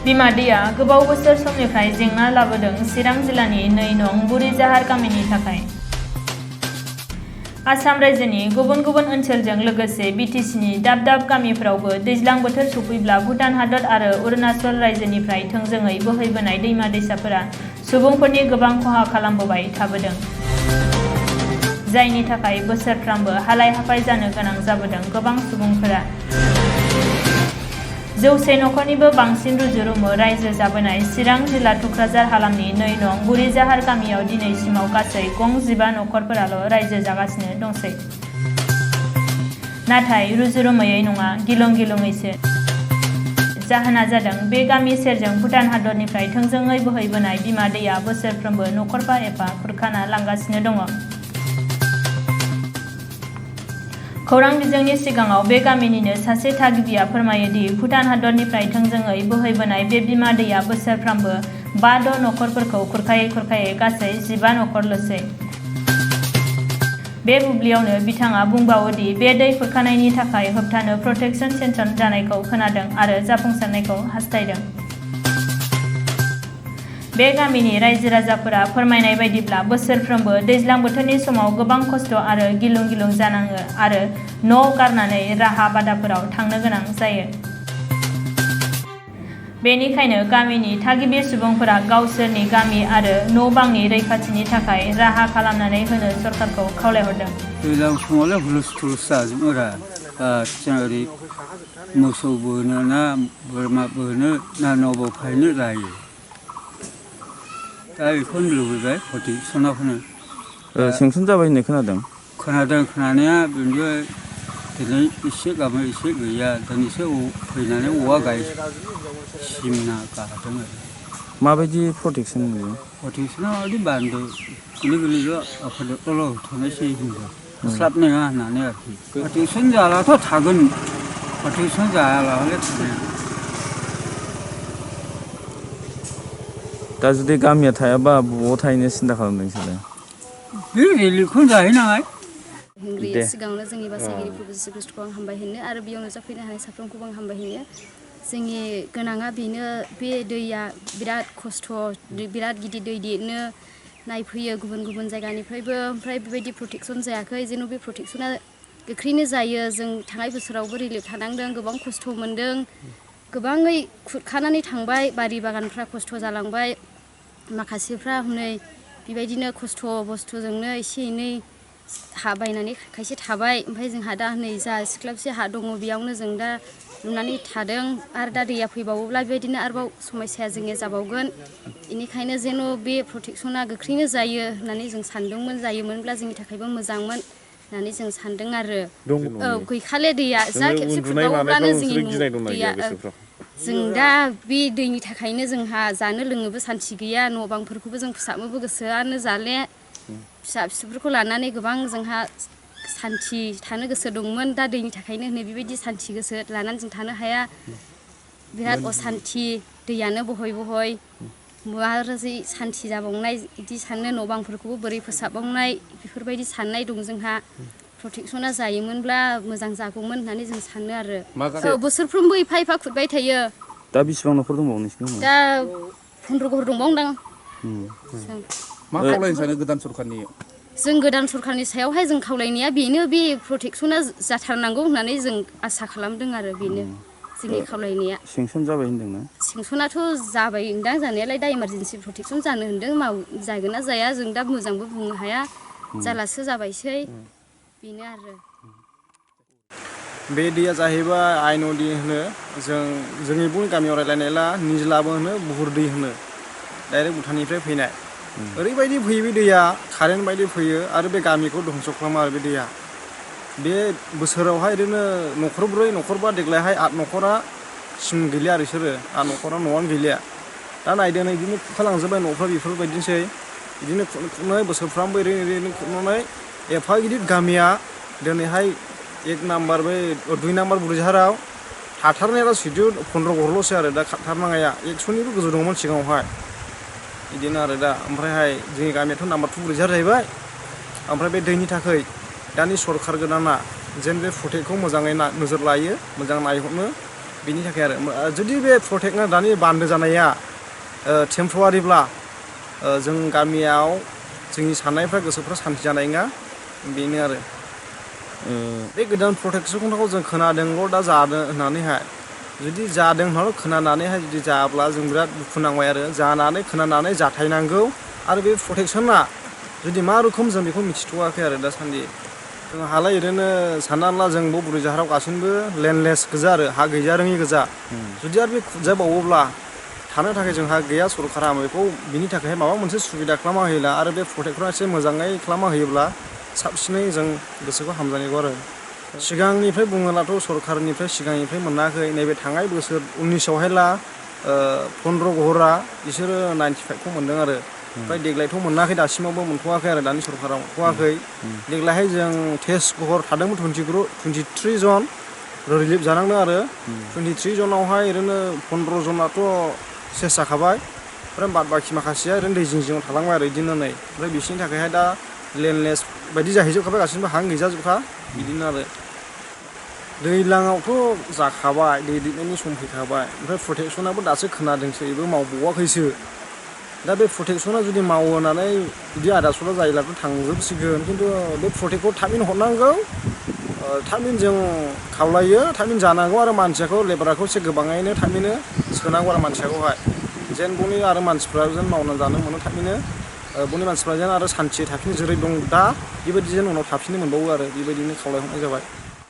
बिमा दैया गोबाव बोसोर समनिफ्राय जेंना लाबोदों चिरां जिल्लानि 2 नं बुरिजाहार गामिनि थाखाय। आसाम रायजोनि गुबुन गुबुन ओनसोलजों लोगोसे बिटिसिनि दाब दाब गामिफोरावबो दैज्लां बोथोर सफैब्ला भुटान हादर आरो अरुणाचल रायजोनिफ्राय थोंजोङै बोहैबोनाय दैमा दैसाफोरा सुबुंफोरनि गोबां खहा खालामबोबाय थाबोदों, जायनि थाखाय बोसोरफ्रामबो हालाय हाफाय जानो गोनां जाबोदों गोबां सुबुंफोरा। 100 नखरनिबो बांसिन रुजु-रुमु रायजो जाबोनाय चिरां जिल्ला थुक्राझार हालामनि 2 नं बुरिजाहार गामियाव दिनैसिमाव गासै गं 15 नखरफोराल' रायजो जागासिनो दंसै। नाथाय रुजु-रुमुयै नङा, गिलुं-गिलुंयैसो। जाहोना जादों बे गामि सेरजों भुटान हादरनिफ्राय थोंजोङै बोहैबोनाय बिमा दैया बोसोरफ्रोमबो नखरफा एफा खुरखाना लांगासिनो दङ। खौरां बिजोंनि सिगाङाव बे गामिनिनो सासे थागिबिया फोरमायो दि भुटान हादरनिफ्राय थोंजोङै बोहैबोनाय बे बिमा दैया बोसोरफ्रामबो 5-6 नखरफोरखौ खुरखायै गासै 15 नखरल'सै। बे बुब्लियावनो बिथाङा बुंबावो दि बे दै खुरखानायनि थाखाय होबथानो प्रटेक्शन सेन्सन जानायखौ खोनादों आरो जाफुंसारनायखौ हास्थायदों। बे गामिनि रायजो राजाफोरा फोरमायनाय बायदिब्ला बोसोरफ्रोमबो दैज्लां बोथोरनि समाव गोबां खस्थ' आरो गिलुं-गिलुं जानाङो आरो न' गारनानै राहा बादाफोराव थांनो गोनां जायो। बेनिखायनो गामिनि थागिबि सुबुंफोरा गावसोरनि गामि आरो न' बांनि रैखाथिनि थाखाय राहा खालामनानै होनो सरकारखौ खावलायहरदों। दैज्लां समावलाय हुलुस-थुलुस जाजोबोरा ओरै मोसौ बोनो ना बोरमा बोनो ना न'बो फायनो जायो। दा बेखौनो लुबैबाय प्रटेक्शनाव होनो। सेंसन जाबाय होननाय खोनादों। खोनानाया बेनो दिनै एसे गाबोन एसे गैया, दिनैसो फैनानै औवा सिमना गादों आरो। माबायदि प्रटेक्शन मोनो? प्रटेक्शना ओरैबायदि बान्दो गोरलै आफादल' होथ'नायसै होनदों, फोस्लाबनाङा होननानै आरोखि। प्रटेक्शन जायालाथ' थागोन, प्रटेक्शन जायालाबालाय थानाया। दा जुदि गामिया थायाबा बबाव थाहैनो सिन्था खालामदों नोंसोरलाय? बे रेलिखौनो जाहैनांबाय। हिंग्रिया सिगाङावनो जोंनि बासायगिरि प्रभु जिसु ख्रिस्टखौ आं हामबाय होनो आरो बेयावनो जाफैनो हानाय साफ्रोमखौबो आं हामबाय होनो। जोंनि गोनाङा बेनो, बे दैया बिराद खस्थ', बिराद गिदिर दै देरनो नायफैयो गुबुन गुबुन जायगानिफ्रायबो, ओमफ्राय बेबायदि प्रटेक्शन जायाखै। जेन' बे प्रटेक्शना गोख्रैनो जायो। जों थांनाय बोसोरावबो रिलिफ थानांदों, गोबां खस्थ' मोन्दों, गोबाङै खुरखानानै थांबाय, बारि बागानफ्रा खस्थ' जालांबाय, माखासेफ्रा हनै बेबायदिनो खस्थ' बस्थ'जोंनो एसे एनै हा बायनानै खायसे थाबाय। ओमफ्राय जोंहा दा नै जा सिख्लाबसे हा दङ बेयावनो जों दा लुनानै थादों, आरो दा दैया फैबावोब्ला बेबायदिनो आरोबाव समस्याया जोंनिया जाबावगोन। बेनिखायनो जेन' बे प्रटेक्शना गोख्रैनो जायो होननानै जों सानदोंमोन, जायोमोनब्ला जोंनि थाखायबो मोजांमोन होननानै जों सानदों आरो। औ, गैखाले दैया जा खेबसे खुरबावोब्लानो जोंनि दैया जों दा बे दैनि थाखायनो जोंहा जानो लोंनोबो सान्थि गैया, न' बांफोरखौबो जों फोसाबनोबो गोसोआनो जाले, फिसा फिसौफोरखौ लानानै गोबां जोंहा सान्थि थानो गोसो दंमोन। दा दैनि थाखायनो नै बेबायदि सान्थि गोसो लानानै जों थानो हाया, बिराद असान्थि, दैयानो बहय बहय, माबोरै सान्थि जाबावनाय बिदि सानो, न' बांफोरखौबो बोरै फोसाबबावनाय, बेफोरबायदि साननाय दं जोंहा। प्रटेक्शना जायोमोनब्ला मोजां जागौमोन होननानै जों सानो आरो। बोसोरफ्रोमबो एफा एफा खुरबाय थायो। दा बेसेबां नखर दंबावो नोंसिनाव? दा 15 घर दंबावोदां। मा खावलायनो सानो गोदान सरखारनि? जों गोदान सरखारनि सायावहाय जों खावलायनाया बेनो, बे प्रटेक्शना जाथारनांगौ होननानै जों आसा खालामदों आरो, बेनो जोंनि खावलायनाया। सेंसन जाबाय होनदोंना? सेंसनाथ' जाबाय होनदां जानायालाय, दा इमारजेन्सि प्रटेक्शन जानो होन्दों, जागोन ना जाया जों दा मोजांबो बुंनो हाया, जालासो जाबायसै, बेनो आरो। बे दैया जाहैबाय आइ नदि होनो, जोंनि बुंनि गामियाव रायज्लायनायला निज्लाबो होनो, बुहुर दै होनो, डाइरेक्ट भुटाननिफ्राय फैनाय। ओरैबायदि फैयो बे दैया, कारेन्ट बायदि फैयो आरो बे गामिखौ धंस' खालामो आरो बे दैया। बे बोसोरावहाय ओरैनो न'खरब्रै न'खरबा, देग्लायहाय 8 न'खरा सिम गैलिया आरो बिसोरो, 8 न'खरा न'आनो गैलिया। दा नायदो नै बिदिनो खुरखालांजोब्बाय न'फ्रा, बेफोरबायदिनोसै, बिदिनो खुरनानै बोसोरफ्रामबो ओरैनो खुरनानै एफा गिदिर गामिया दिनैहाय 1 नाम्बार बै 2 नाम्बार बुरिजाहाराव हाथारनाया सिदु 15 घरल'सै आरो दा खारथारनांनाया, 100निबो गोजौ दंमोन सिगाङावहाय, बिदिनो आरो दा। ओमफ्रायहाय जोंनि गामियाथ' नाम्बार 2 बुरिजाहार जाहैबाय। ओमफ्राय बे दैनि थाखाय दानि सरखार गोदाना जेन बे प्रटेक्टखौ मोजाङै नोजोर लायो, मोजां नायहरनो, बिनि थाखाय आरो जुदि बे प्रटेक्टना दानि बान्दो जानाया टेम्परारिब्ला जों गामियाव जोंनि साननायफ्रा गोसोफ्रा सान्थि जानाय नङा बेनो आरो बे गोदान प्रटेक्सनखौ जों खोनादोंल' दा जादों होननानैहाय जुदि जादों होननानै खोनानानैहाय जुदि जाब्ला जों बिराद दुखु नांबाय आरो जानानै खोनानानै जाथायनांगौ आरो बे प्रटेक्सना जुदि मा रोखोम जों बेखौ मिथिथ'वाखै आरो दासान्दि जों हालाय ओरैनो साननानै ला जोंबो बुरै जाहाराव गासिबो लेन्डलेस गोजा आरो हा गैजा रोङि गोजा जुदि आरो बे खुजाबावोब्ला थानो थाखाय जोंहा गैया सरकारा बेखौ बिनि थाखाय माबा मोनसे सुबिदा खालामना होयोब्ला आरो बे प्रटेक्टखौ एसे मोजाङै खालामना होयोब्ला साबसिनै जों गोसोखौ हामजानायखौ आरो सिगांनिफ्राय बुङोब्लाथ' सरकारनिफ्राय सिगांनिफ्राय मोनाखै नैबे थांनाय बोसोर 19आवहायला 15 घरा बिसोरो 95खौ मोन्दों आरो ओमफ्राय देग्लायथ' मोनाखै दासिमावबो मोनथ'वाखै आरो दानि सरकारा मोनथ'वाखै देग्लायहाय जों टेस्ट घर थादोंमोन 23 जन रिलिफ जानांदों आरो 23 जनावहाय ओरैनो 15 जनाथ' सेस जाखाबाय ओमफ्राय बाद बाखि माखासेया ओरैनो दै जिं जिङाव थालांबाय आरो बिदिनो नै ओमफ्राय बिसोरनि थाखायहाय दा लेन्डलेस बायदि जाहैजोबखाबाय गासिबो हां गैजाजोबखा बिदिनो आरो दैज्लाङावथ' जाखाबाय दै दिपनायनि सम फैखाबाय ओमफ्राय प्रटेक्सनाबो दासो खोनादोंसो बेबो मावबावाखैसो दा बे प्रटेक्सना जुदि मावो होननानै जुदि आदा सला जायोब्लाथ' थांजोबसिगोन खिन्थु बे प्रटेक्टखौ थाबैनो हरनांगौ थाबैनो जों खावलायो थाबैनो जानांगौ आरो मानसियाखौ लेबारखौ एसे गोबाङैनो थाबैनो सोनांगौ आरो मानसियाखौहाय जेन बनि आरो मानसिफ्रा जेन मावनानै जानो मोनो थाबैनो बनि मानसिफ्रा जेन आरो सान्थि थाफिनो जेरै दं दा बेबायदि जेन उनाव थाफिननो मोनबावो आरो बेबायदिनो खावलायहरनाय जाबाय